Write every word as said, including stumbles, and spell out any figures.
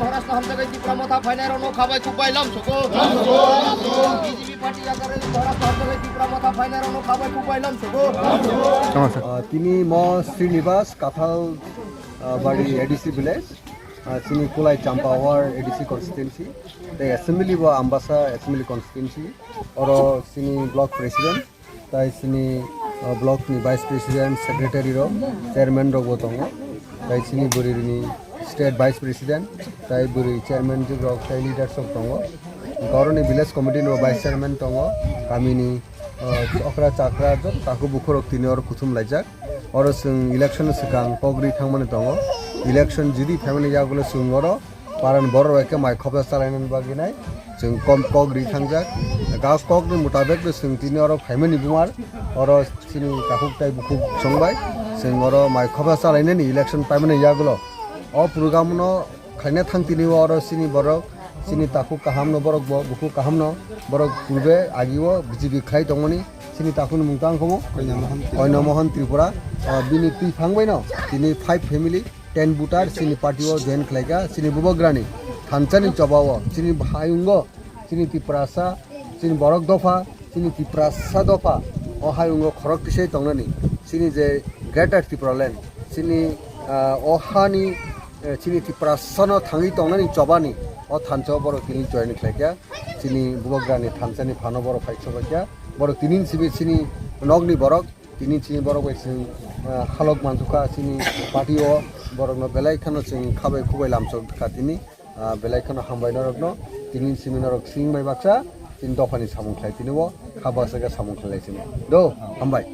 Maharashtra hamjagai Tipra Motha phainairokno khabai khukbai lamsogo. B J P party yakarwi Maharashtra hamjagai Tipra Motha phainairokno khabai khukbai lamsogo. Tama sir. Ah, tini mo Srinivas Kathal, ah, Bari A D C village, ah, chini Kulai Champa Ward A D C constituency, tei assembly bo Ambasa assembly constituency, oro chini block president, tai chini, ah, block ni vice president, secretary rok, chairman rok bo tongo, tai chini bwrwi ni state vice president, tai bwrwi chairman rok, tai leaders rok tongo. Oro ni village committee ni bo vice chairman tongo, kami ni, ah, okra chakra joto takhuk bukhuk rok tini oro kuthum laijak. Oro chwng election swkang kok ri thangmani tongo. Election jodi phaimani yagulo chwng oro paran borok bai khe mai khopsa chalainani bagwi nai chwng kom kok ri thangjak. Ga kokni mutabek no chwng tini oro phaimani bumar, oro chini takhuk tai bukhuk chwng bai chwng oro mai khopsa chalainani election paimani yagulo. O program no khaina thang tini oro chini borok, chini takhuk kaham no borok bo, bukhuk kaham no borok purbe agi o B J P khlai tongmani chini takhuk ni mung tang khomo Koina Mohan Tripura. Koina Mohan Tripura. Ah, bini twi phang bai no tini five family, ten voter chini party o join khlai kha, chini bubagrani thansa ni choba o, chini hayung o, chini Tiprasa, chini borok dopha, chini Tiprasa dopha o hayung o khorok tisai tongnani, chini je Greater Tipraland, chini, ah, o hani, eh, chini Tiprasa no thangwi tongnani chobani o thansa o borok tini join khlai kha, chini bubagrani thansa ni phano borok phai chobai kha, borok tini simi chini nokni borok, tini chini borok bai chwng, ah, halok manjukha chini party o, borok no belai kheno chwng khabai khubai lamsok kha tini, ah, belai kheno hambai norok no, tini simi norok sing bai baksa, tini dopha ni samung khlai tini o, kha baksa khe samung khlai lai chini. Do, hambai.